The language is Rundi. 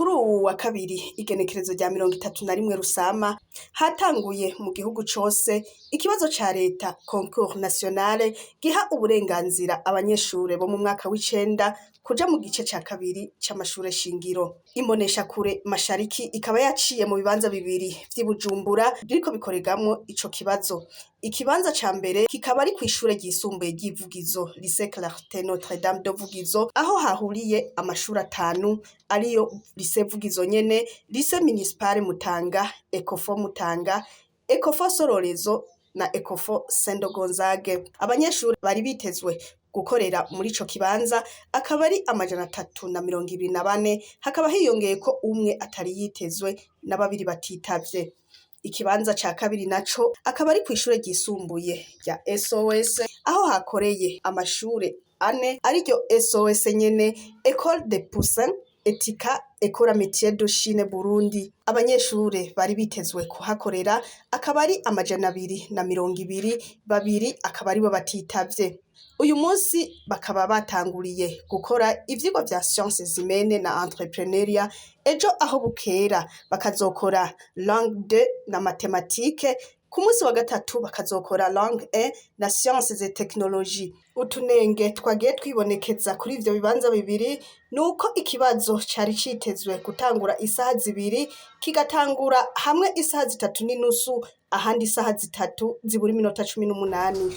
Kuri uwu wa kabiri, igenekerezo rya 31 Rusama, hatanguye mu gihugu cose ikibazo ca leta, concours nationale, giha uburenganzira abanyeshure bo mu mwaka w'icenda kuja mu gice ca kabiri c'amashure shingiro. Imboneshakure Mashariki ikaba yaciye mu bibanza bibiri vy'i Bujumbura biriko bikoreramwo ico kibazo. Ikibanza ca mbere kikaba ari kw'ishure ryisumbuye ry'Ivugizo, Lycée Clarté Notre Dame de Vugizo, aho hahuriye amashure atanu, ariyo Lycée Vugizo nyene, Lycée Municipal Mutanga, Ecofo Mutanga, Ecofo Sororezo na Ecofo Sendo Gonzague. Abanyeshure bari bitezwe gukorera muri ico kibanza akaba ari 324, hakaba hiyongeyeko umwe atari yitezwe na babiri batitavye. Ikibanza ca kabiri naco akaba ari kw'ishure ryisumbuye rya SOS, aho hakoreye amashure ane, ariryo SOS nyene, Ecole de Poussin, Etika, Ecole Amitié de Chine Burundi. Abanyeshure bari bitezwe kuhakorera akaba ari 220, babiri akaba aribo batitavye. Uyu munsi bakaba batanguriye gukora ivyigwa vya sciences humaines na entrepreneuriat, ejo aho bukera bakazokora langue 2 na mathématiques, ku munsi wa gatatu bakazokora langue 1 na sciences et technologie. Utunenge twagiye twibonekeza kuri ivyo bibanza bibiri nuko ikibazo cari citezwe gutangura isaha 2 kigatangura hamwe isaha 3:30, ahandi isaha 2:18.